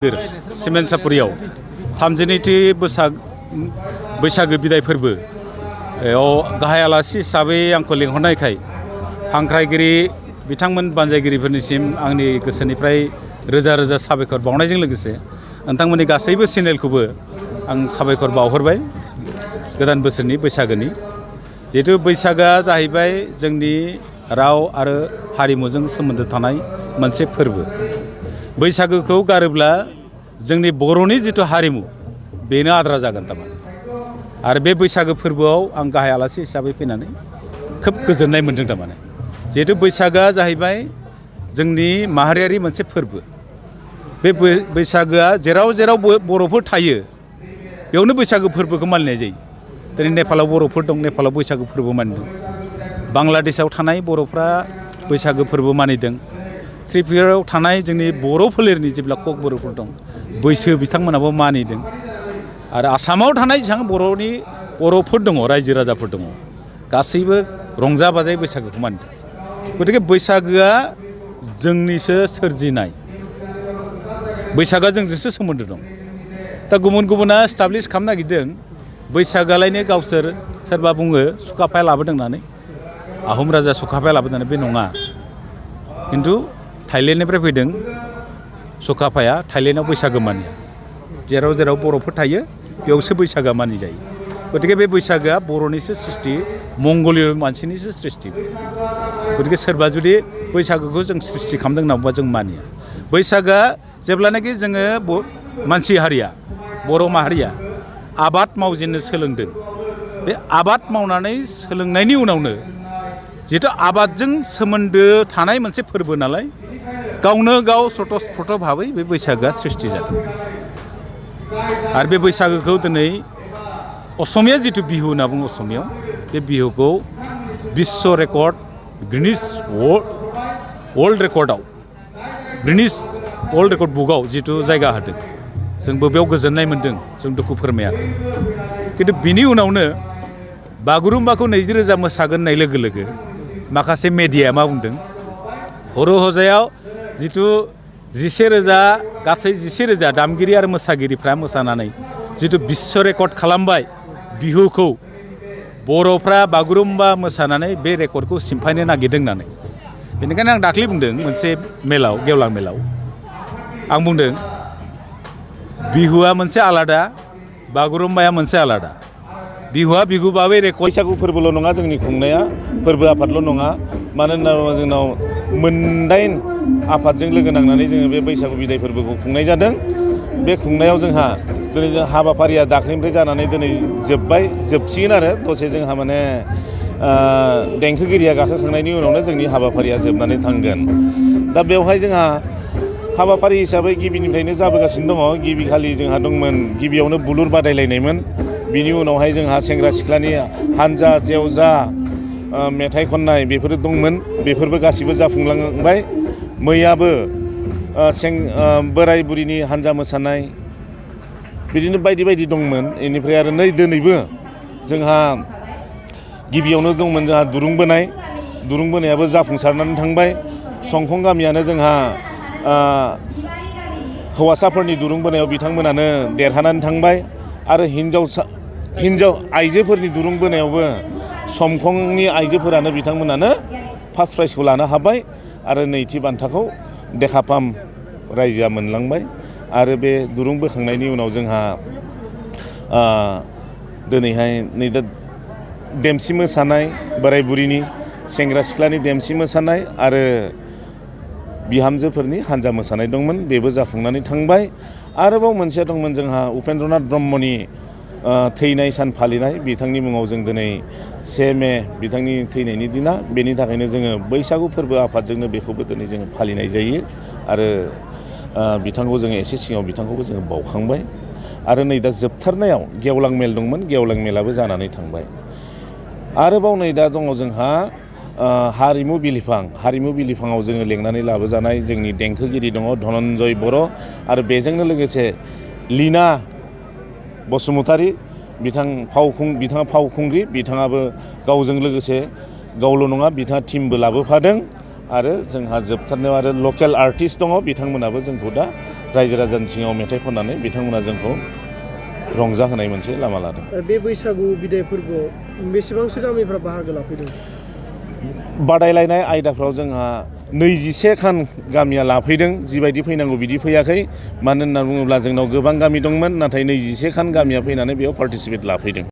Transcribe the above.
Cement सापुरियाव 32थि बैसागो बिदाय फोरबो गाहाय आलासि हिसाबै आंखौ लिंहरनायखाय हांख्रायगिरि बिथांमोन बानजायगिरिफोरनिसिम आंनि गोसोनिफ्राय रोजा रोजा साबायखर बावनायजों लोगोसे नोंथांमोननि गासैबो चेनेलखौबो आं साबायखर बावहरबाय गोदान बोसोरनि बैसागोनि जिहेतु बैसागोआ जाहैबाय जोंनि राव आरो हारिमुजों सोमोन्दो थानाय मोनसे फोरबो बैसागोखौ गारोब्ला जोंनि बर'नि जिथु हारिमु बेनो आद्रा जागोन थारमाने आरो बे बैसागो फोरबोआव आं गाहाय आलासि हिसाबै फैनानै खोब गोजोननाय मोन्दों थारमाने जिहेतु बैसागोआ जाहैबाय जोंनि माहारियारि मोनसे फोरबो बे बैसागोआ जेराव जेराव बर'फोर थायो बेयावनो बैसागो फोरबोखौ मानिनाय जायो दिनै नेपालाव बर'फोर दं नेपालाव बैसागो फोरबो मानिदों बांलादेशआव थानाय बर'फ्रा बैसागो फोरबो मानिदों त्रिपुरायाव थानाय जोंनि बर' फोलेरनि जेब्ला कक बर'फोर दं बैसो बिथांमोनाबो मानिदों आरो आसामाव थानाय जेसेबां बर'फोर दङ रायजो राजाफोर दङ गासैबो रंजा बाजायै बैसागोखौ मानिदों गतिके बैसागोआ जोंनिसो सोरजिनाय बैसागोआ जोंजोंसो सोमोन्दो दं दा गुबुन गुबुना एस्टाब्लिश खालामनो नागिरदों बैसागोआलायनो गावसोर सोरबा बुङो सुकाफाया लाबोदों होननानै आहम राजा सुकाफाया लाबोदों होननानै बे नङा खिन्थु थाइलेण्डनिफ्राय फैदों सुकाफाया थाइलेण्डआव बैसागो मानिया जेराव जेराव बर'फोर थायो बेयावसो बैसागोआ मानिजायो गतिके बे बैसागोआ बर'निसो सृष्टि मंगलिय मानसिनिसो सृष्टि गतिके सोरबा जुदि बैसागोखौ जों सृष्टि खालामदों होनना बुंबा जों मानिया बैसागोआ जेब्लानाखि जोङो मानसि हारिया बर' माहारिया आबाद मावजेननो सोलोंदों बे आबाद मावनानै सोलोंनायनि उनावनो जिहेतु आबादजों सोमोन्दो थानाय मोनसे फोरबो नालाय गावनो गाव स्वतस्फर्त भाबै बे बैसागोआ सृष्टि जादों आरो बे बैसागोखौ दिनै असमिया जिथु बिहु होनना बुङो असमियाव बे बिहुखौ बिश्व रेकर्ड गिनिस वर्ल्ड रेकर्डआव गिनिस वर्ल्ड रेकर्ड बुकआव जिथु जायगा होदों जोंबो बेयाव गोजोननाय मोन्दों जों दुखु फोरमायाखै खिन्थु बिनि उनावनो बागुरुम्बाखौ 20,000 मोसागोन होननाय लोगो लोगो माखासे मेडियाया मा बुंदों हर' हजायाव जिथु 11,000 गासै 11,000 दामगिरि आरो मोसागिरिफ्रा मोसानानै जिथु बिश्व रेकर्ड खालामबाय बिहुखौ बर'फ्रा बागुरुम्बा मोसानानै बे रेकर्डखौ सिमफायनो नागिरदों होननानै बेनिखायनो आं दाख्लै बुंदों मोनसे मेलाव गेवलां मेलाव आं बुंदों बिहुआ मोनसे आलादा बागुरुम्बाया मोनसे आलादा बिहुआ बिहुबाबो रेकर्ड बैसागु फोरबोल' नङा जोंनि खुंनाया फोरबो आफादल' नङा मानो होनना बुङोब्ला जोंनाव 9 आफादजों लोगो नांनानै जोङो बे बैसागु बिदाय फोरबोखौ खुंनाय जादों बे खुंनायाव जोंहा दिनै जों हाबाफारिया दाख्लैनिफ्राय जानानै दिनै जोबसिगोन आरो दसे जोंहा माने देंखोगिरिया गाखोखांनायनि उनावनो जोंनि हाबाफारिया जोबनानै थांगोन दा बेवहाय जोंहा हाबाफारि हिसाबै गिबिनिफ्रायनो जाबोगासिनो दङ गिबि खालि जोंहा दंमोन गिबियावनो बुलुर बादायलायनायमोन बिनि उनावहाय जोंहा सेंग्रा सिख्लानि हानजा जेवजा मेथाइ खननाय बेफोरो दंमोन बेफोरबो गासिबो जाफुंलांबाय मैयाबो बोराय बुरिनि हानजा मोसानाय बिदिनो बायदि बायदि दंमोन बेनिफ्राय आरो दिनैबो जोंहा गिबियावनो दंमोन जोंहा दुरुं बोनायाबो जाफुंसारनानै थांबाय संखं गामियानो जोंहा हौवासाफोरनि दुरुं बोनायाव बिथांमोनानो देरहानानै थांबाय आरो हिन्जाव आइजोफोरनि दुरुं बोनायावबो समखंनि आइजोफोरानो बिथांमोनानो फार्स्ट प्राइजखौ लानो हाबाय आरो नैथि बान्थाखौ देखाफाम रायजोआ मोनलांबाय आरो बे दुरुं बोखांनायनि उनाव जोंहा दिनैहाय नै दा देमसि मोसानाय बोराय बुरिनि सेंग्रा सिख्लानि देमसि मोसानाय आरो बिहामजोफोरनि हानजा मोसानाय दंमोन बेबो जाफुंनानै थांबाय आरोबाव मोनसेया दंमोन जोंहा उपेन्द्रनाथ ब्रह्मनि थैनाय सान फालिनाय बिथांनि मुङाव जों दिनै 1 मे बिथांनि थैनायनि दिना बेनि थाखायनो जोङो बैसागु फोरबो आफादजोंनो बेखौबो दिनै जोङो फालिनाय जायो आरो बिथांखौ जोङो एसे सिगाङाव बिथांखौबो जोङो बावखांबाय आरो नै दा जोबथारनायाव गेवलां मेल दंमोन गेवलां मेलाबो जानानै थांबाय आरोबाव नै दा दङ जोंहा हारिमु बिलिफाङाव जोङो लेंनानै लाबोजानाय जोंनि देंखोगिरि दङ धनन्जय बर' आरो बेजोंनो लोगोसे लीना बसुमतारी बिथाङा फावखुंग्रि बिथाङाबो गावजों लोगोसे गावल' नङा बिथाङा टीमबो लाबोफादों आरो जोंहा जोबथारनायाव आरो लकेल आर्टिस्ट दङ बिथांमोनाबो जोंखौ दा रायजो राजानि सिङाव मेथाइ खननानै बिथांमोना जोंखौ रंजाहोनाय मोनसे लामा लादों। बे बैसागु बिदाय फोरबोआव बेसेबांसो गामिफ्रा बाहागो लाफैदों? बादायलायनाय आयदाफ्राव जोंहा 21 खान गामिया लाफैदों। जिबायदि फैनांगौ बिदि फैयाखै। मानो होनना बुङोब्ला जोंनाव गोबां गामि दंमोन, नाथाय 21 खान गामिया फैनानै बेयाव पार्टिसिपेट लाफैदों।